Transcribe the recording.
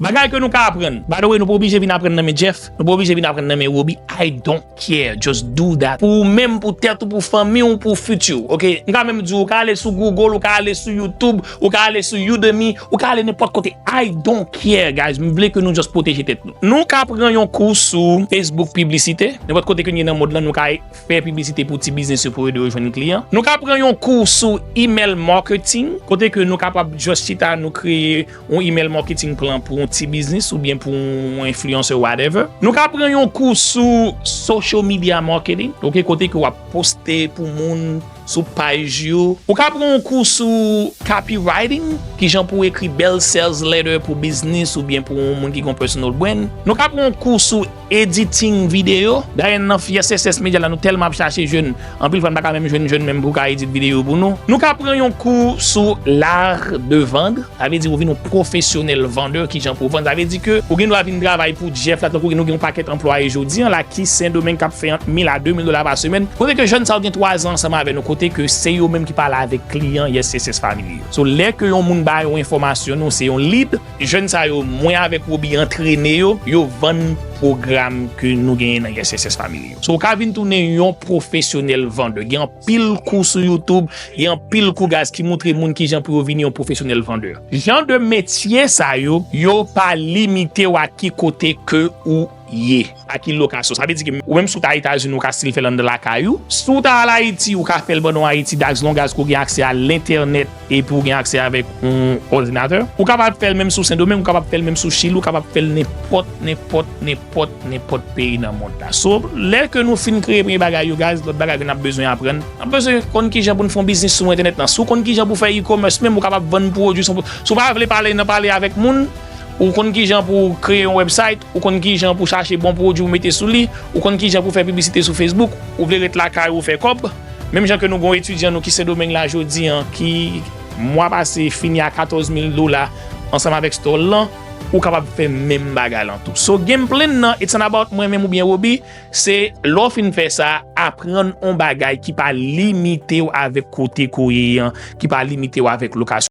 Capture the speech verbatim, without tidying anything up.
Bagay ke nou ka aprann. By the way, nou pa oblije vin aprann nan men Jeff. Nou pa oblije vin aprann nan men Roby. I don't care. Just do that. Pou ou menm, pou tèt ou, pou fanmi w, pou fiti w. Ok? M ka menm di w, ou ka ale sou Google, ou ka ale sou YouTube, ou ka ale sou Udemy, ou ka ale nenpòt kote. I don't care, guys. M vle ke nou just pwoteje tèt nou. Nou ka pran yon kou sou Facebook piblisite. Nenpòt kote ke nou ye nan mond lan, nou ka fè piblisite pou ti biznis yo pou ede yo jwenn kliyan. Nou ka pran yon kou sou email marketing, kote ke nou kapab just chita, nou kreye yon email marketing plan pou yon ti biznis oubyen pou yon influencer, whatever. Nou ka pran yon kou sou social media marketing, ok, kote ke w ap poste pou moun sou paj yo. Ou ka pran yon kou sou copywriting, kijan pou w ekri bèl sales letter pou biznis oubyen pou yon moun ki gen yon personal brand. Nou ka pran yon kou sou editing videyo. Dayè, nan Yes Yes Yes Media la, nou tèlman ap chache jèn. Anpil fwa, n pa ka menm jwenn jèn menm pou ka edit videyo pou nou. Nou ka pran yon kou sou l'art de vendre. Sa vle di ou vin yon pwofesyonèl vandè, kijan pou w vann. Sa vle di ke ou gen dwa vin travay pou Jeff la, tankou nou gen yon pakèt anplwaye jodi an la ki Sendomeng k ap fè ant mil a de mil dola pa semèn. Kote ke jèn sa yo gen twa zan ansanm avè nou, kote ke se yo menm ki pale avèk kliyan Yes Yes Yes Family yo. So, lè ke yon moun ba yo enfòmasyon nou, se yon lead, jèn sa yo, mwen avèk Roby antrene yo, yo vann pwogram ke nou genyen nan Yes Yes Yes Family yo. So, ou ka vin tounen yon pwofesyonèl vandè. Gen anpil kou sou YouTube, gen anpil kou, guys, ki montre moun kijan pou yo vini yon pwofesyonèl vandè. Jan de metye sa yo, yo pa limite w a ki kote ke ou ye, a ki lokasyon. Sa vle di ke ou menm si w ta Etazini, ou ka still fè l anndan lakay ou. Si w ta al Ayiti, ou ka fè l pandan w Ayiti, as long as ke w gen aksè a lentènèt epi w gen aksè avèk yon òdinatè. Ou kapab fè l menm sou Sendomeng, ou kapab fè l menm sou Chili, ou kapab fè l nenpòt, nenpòt, nenpòt, nenpòt peyi nan mond la. So, lè ke nou fin kreye premye bagay yo, guys, lòt bagay ke n ap bezwen aprann, n ap bezwen konn kijan pou n fè yon biznis sou entènèt lan. Si w konn kijan pou fè e-commerce menm, ou kapab vann pwodui sou, si w pa vle pale nan pale avèk moun, ou konn kijan pou kreye yon website, ou konn kijan pou chache bon pwodui ou mete sou li, ou konn kijan pou fè piblisite sou Facebook, ou vle ret lakay ou fè kòb. Menm jan ke nou gen yon etidyan nou ki Sendomeng la jodi an, ki mwa pase fini a katòz mil dola ansanm avèk store lan, ou kapab fè menm bagay lan tou. So, game plan nan, it's not about mwen menm oubyen Roby, se lè w fin fè sa, aprann yon bagay ki pa limite w avèk kote ke w ye an, ki pa limite w avèk lokasyon.